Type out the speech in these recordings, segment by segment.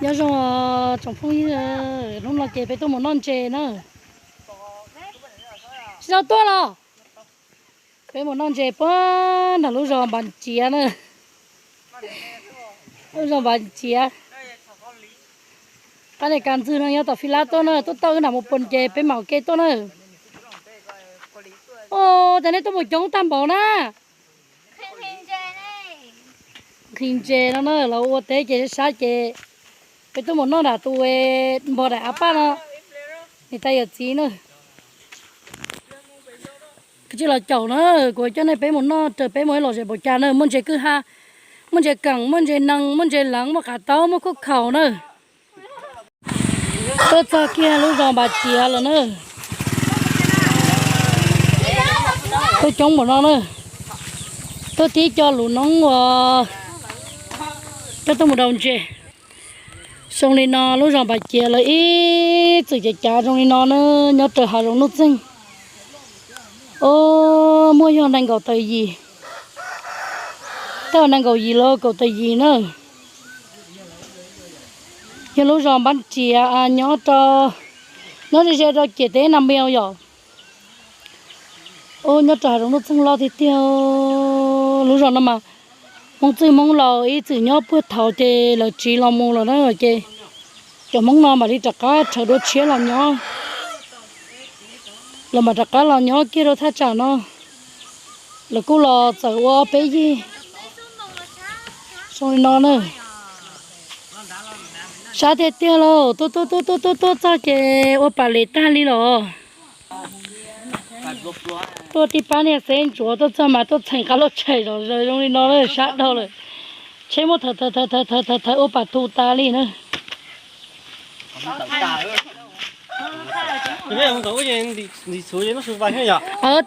Nyob zoo tsoom phooj ywg, hnub no ces peb tuaj mus noj ntses na. Tsis tau tuaj los? Peb mus noj ntses puag nram lub zos Npas Tsiav na. Lub zos Npas Tsiav. Qab niag kas ntxwg no nyob tom Fij Lab tuaj na, tuaj tau wb nram mus pos ces peb mam ua ke tuaj na. Os, cas nej tuaj mus coob tag npaum na. Nqhis ntses no na, los ua teb ces sab sab ces peb tuaj mus noj nram tus npog daim av paj no, niam tais yawm txiv na. Kav tsij los caum na, kuv coj nej peb mus noj raws peb mus ib lom zem npaum cas na, muaj ntses kwj ha, muaj ntses keem, muaj ntses nees, muaj ntses leev, muaj qav taub, muaj khuj khaum na. Tuaj txog kiag lub zos Npas Tsiav lawm na. Tuaj coob npaum no na. Tuaj tib co lus noob uas coj tuaj mus daus ntses. Zoo li no lub zos Npas Tsiav lawv ib txwm cav cav zoo li no na, nyob raws hav zoov nuj txeeg. Os, muaj yog nees nkaum tawm yim, tej nees nkaum yim los kaum tawm yim na. Yog lub zos Npas Tsiav nyob rau, nyob ze ze rau ciam teb Nas Mias yom. Os, nyob rau hav zoov nuj txeeg loj tiag tiag. Lub zos no mas Hmoob txwj Hmoob laus ib txwm nyob puag thaum ces lawv tsiv los mus lawm na ces cov Hmoob no mam li rov qab rhawv dua tshiab los nyob. Lawv mam rov qab los nyob kiag rau thaj tsam no. Lawv kuj los txawm ua ob peb yig zoo li no na. Sab tiag tiag lauj, tuaj tuaj tuaj tuaj tuaj tuaj txog ces ua pas les tag li los. Tuaj tib pab niag xeb ntsuav tuaj txog mas tuaj txheem qab lub tshais zom zaws zoo li no na, sab dhau lawm. Tsheb muab thawv thawv thawv thawv thawv thawv ua pas tu tas li na.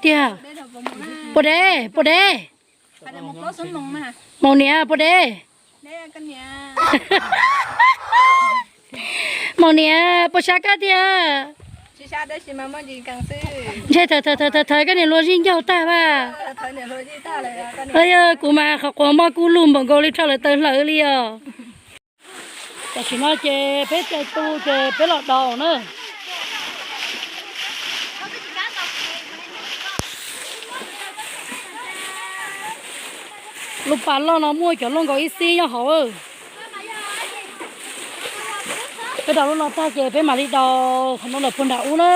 Tiag, puas deb, puas deb. Maum niam, puas deb? Maum niam, puas sab koj tiag? Ntshe thawv thawv thawv thawv koj niam hluas zij ncaug tag vas. Yog kuv mas qhov quav moj kuj lug npaum nkaus li rho lawv taws hlawv li os. Tam sim no ces peb tais tu ces peb los daus na. Lub pas loj no muaj cov looj nkaus ib xib nyob hauv. Peb daus lub no tag ces peb mam li daus qhov no lawm puag nram ub na.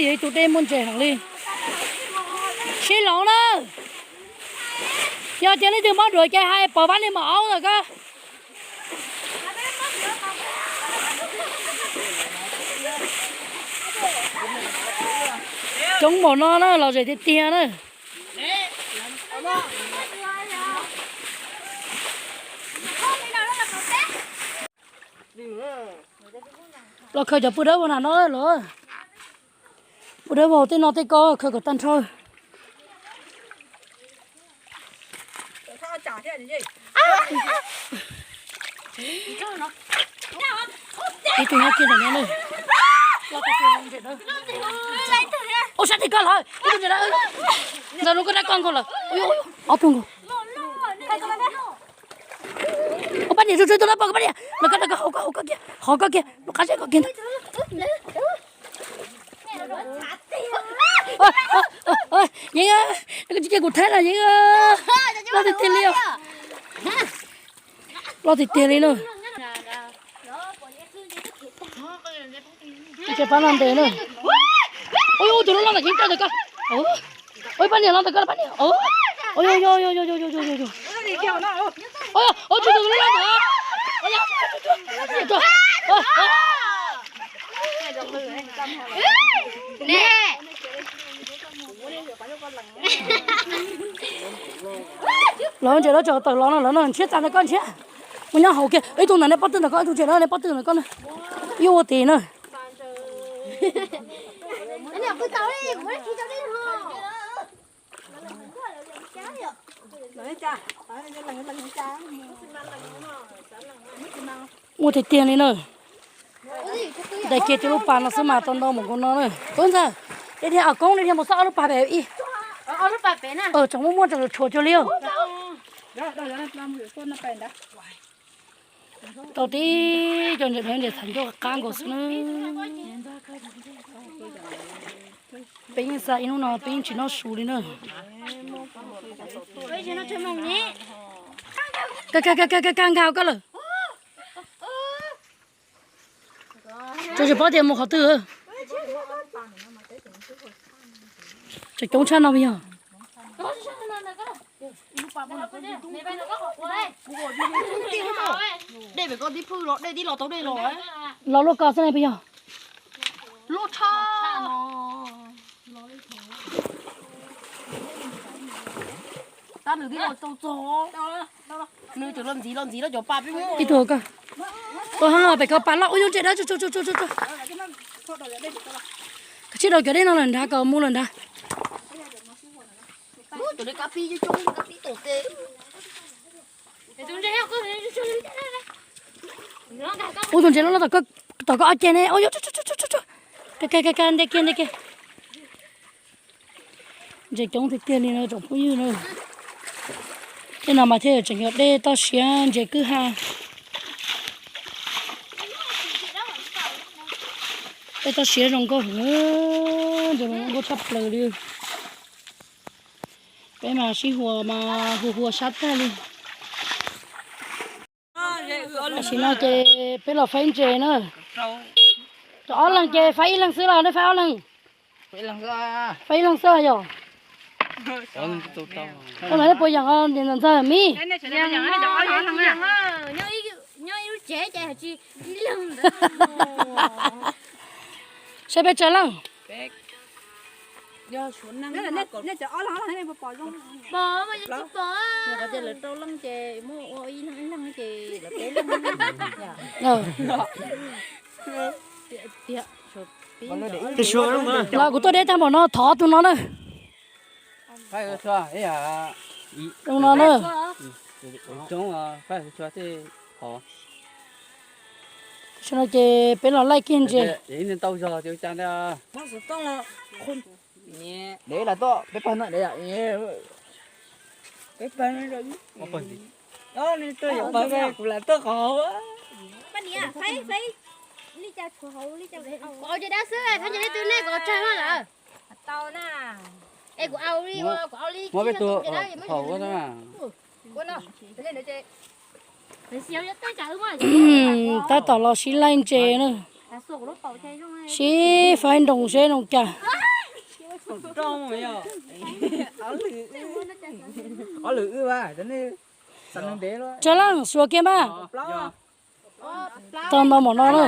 Yog ib tug dej muaj ntses heev li. Sib loov na. Yog tias leej twg mob duav ces hais pom Pab Niag maum aub ntawm ko. Coob npaum no na, lom zem tiag tiag na. Los khaws cov pw dawb vog nram no los. Pw dawb vog tej no tej ko khaws kom tag nrho. Ib tug nyob kiag ntawm no na. Ua sab tig koj lawm, ib tug ntawm no. Ntawm no koj dab koj nkaus lawm. Ob tug nkaus. Ua Pab Niam tsuj tsuj tus lab pom Pab Niam, los koj, los koj hauv koj, hauv koj kiag, hauv koj kiag, lub qab zeb koj kiag ntag. Yeeb, koj tsis cia kuv thaij los Yeeb. Loj tiag tiag li os. Loj tiag tiag li na. Ces pab no ntes na. Ua tus loj loj ntawm Yeeb ntawm ko. Ua Pab Niam los ntawm ko, Pab Niam. Ua tus loj loj ntawm. Lawv ntses lawv tseem tawm los no, lawv no ntshiab txav ntawm koj ntshiab. Mus nyob hauv kiag, ib tug ntawm nej pob tw ntawm koj, ib tug ntses lawm nej pob tw ntawm koj na. Yuav ua tid na. Ua tiag tiag li na. Ntes kiag tus lub pas no xwb mas tau ntau mus nkaus no na. Tub ntxawg, dej thiab, a koob, dej thiab mus xauj ob lub pas pem ib. Tsoom muaj muaj tseem tshuav cuag li. Tau tib co ntses pem ntses txham ncauj qab nkaus xwb na. Peb yeej xa ib hnub no peb yeej tsis noj su li na. Ka ka ka ka ka nkag koj lawm. Tsis paub tias mus qhov twg. Tseem coob tshaj no yog. Dej pem koj tib phwj los dej tib los tau dej los. Los luaj ko xwb ne puas yog? Luaj tshaj no. Tab nws tib los tau txog. Nws cov los ntxiv los ntxiv los cov pas peb muab. Ib tug ko. Ua pem ko pas loj ua yuav ntses dawb tso tso tso tso. Koj tsis daus cov dej no lawm nrad kom mus lawm nrad. Cov dej kab pib coob coob kab pib tom tes. Ua tus ntses loj loj tom koj ob ceg ne. Ka ka ka nte kiag nte kiag. Ntses coob tiag tiag li no tsoom phooj ywg na. Tej no mas thiaj tseem yog dej toj siab ntses kwj ha. Dej toj siab zoo nkauj heev, ntses zoo nkauj tshaj plaws li. Peb mas sib huas mas hu hua sab tag li. Tam sim no ces peb los faib ntses na. Cov ob leeg ces faib ib leeg xwb los nej faib ob leeg? Faib ib leeg xwb yog. Ua no nej puas yeem ntawm ntxawg Mib? Saib peb tsawg leej? Los kuv tuaj deb tag npaum no thov tus no na. Tus no na. Tam sim no ces peb los laij kiag ntses. Kuv au tsis dab xwb, khaub ncaws leej twg nej kuv tsawg lawm. Es kuv au li, kuv au li, muab peb tug haum ua. Tab tom los sib laij ntses na. Sib faib nroos seb zoo cas. Tsawg leej suav kiag mas. Tau ntau npaum no na.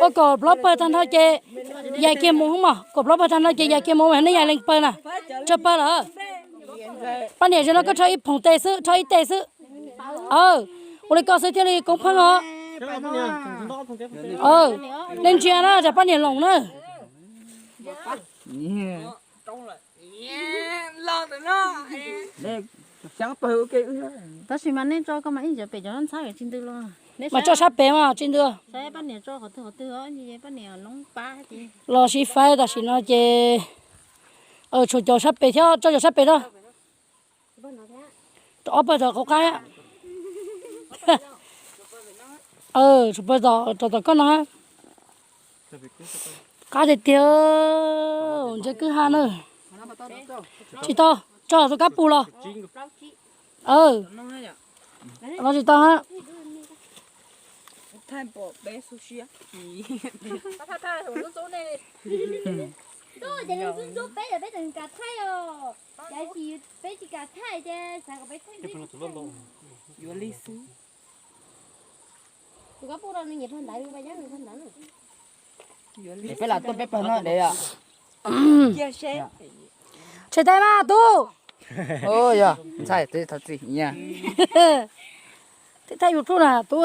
Ua kaum plaub pawg tag nrho ces yaim kiag mus hwb mog, kaum plaub pawg tag nrho ces yaim kiag mus mas nej yaim lees pawg na. Tsawg pawg lawm? Poj niam, zaum no koj rho ib phoom tes xwb, rho ib tes xwb. Aw, ua li koj xwb thiaj li koob pheej os. Nej ntsia na, tsam poj niam loos na. Tab sis mas nej tso koj mas ib ntsis pem cov ntxhab tsis ntws los. Mas tso sab pem mas tsis ntws. Poj niam tso qhov twg qhov twg, poj niam loob pab ces los sib faib tam sim no ces tshuav cov sab pem thiab, tso cov sab pem rau. Ob pawg tom qab. Tshuav pawg tom, tom koj no. Qab tiag tiag, ntses kwj ha na. Tsis tau, tso tus kab pus los. Los tsis tau ha. Peb lam tuaj peb pawg no dev yom. Tshem tais mas tub. Yog ntxhais, thov txim. Thaij YouTube na tub.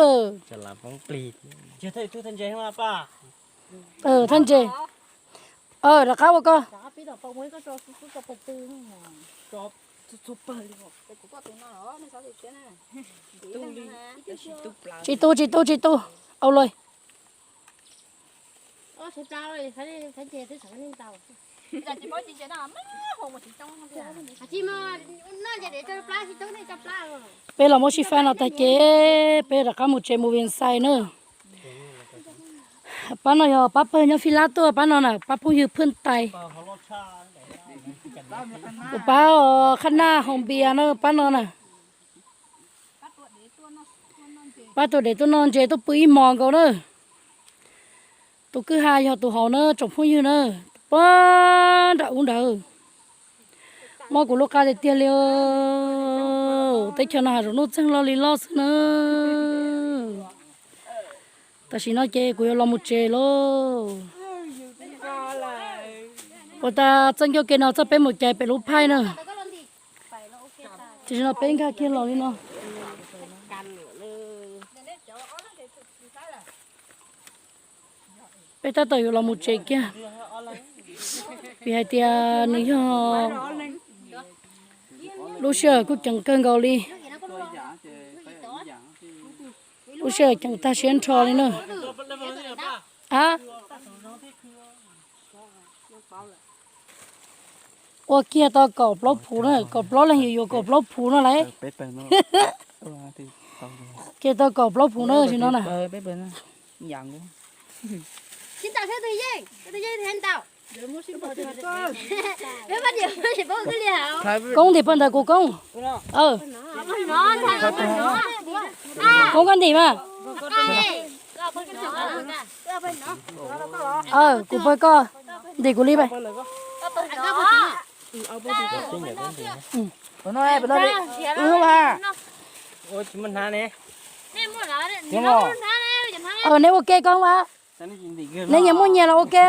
Thaj ntses. Rov qab ua koj. Tsis tu tsis tu tsis tu. Au lawm. Peb los muab sib faib no tag ces peb rov qab mus tsev mus Vias Xais na. Pab no yog pab pawg nyob Fij Lab tuaj pab no na, pab phooj ywg Phwj Tais. Kuv pab Qhab Naj Hoo Npias na pab no na. Pab tuaj dev tuaj noj ntses tuaj pw ib hmos nkaus na. Tus kwj ha yog tus hauv na tsoom phooj ywg na, tus pog nram ub nrad. Mob kuv lub qab tiag tiag li. Teb chaws no hav zoov nuj txeeg loj li loj xwb na. Tam sim no ces kuv yuav los mus tsev lauj. Ua tas txoj ncauj ke no txoj peb mus cais pem lub phaij na. Tam sim no peb nkag kiag los li no. Peb tab tom yuav los mus tsev kiag, vim hais tias nws yog lub sij hawm kuj ceev kawg nkaus li. Lub sij hawm ceev tag siab nrho li na. A, ua kiag tau kaum plaub phuv na, kaum plaub leeg yuav yuav kaum plaub phuv no lauj. Kiag tau kaum plaub phuv na sim no na. Koob ntim pawg ntawd kuv koob. Koob koj ntim mas. Kuv pawg koj, ntim kuv li mas. Neb ua ke koob mas. Neb nyias muaj nyias los ua ke.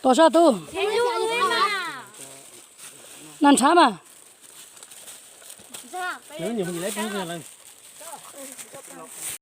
Tuaj soj tub. Nas nrhav mas.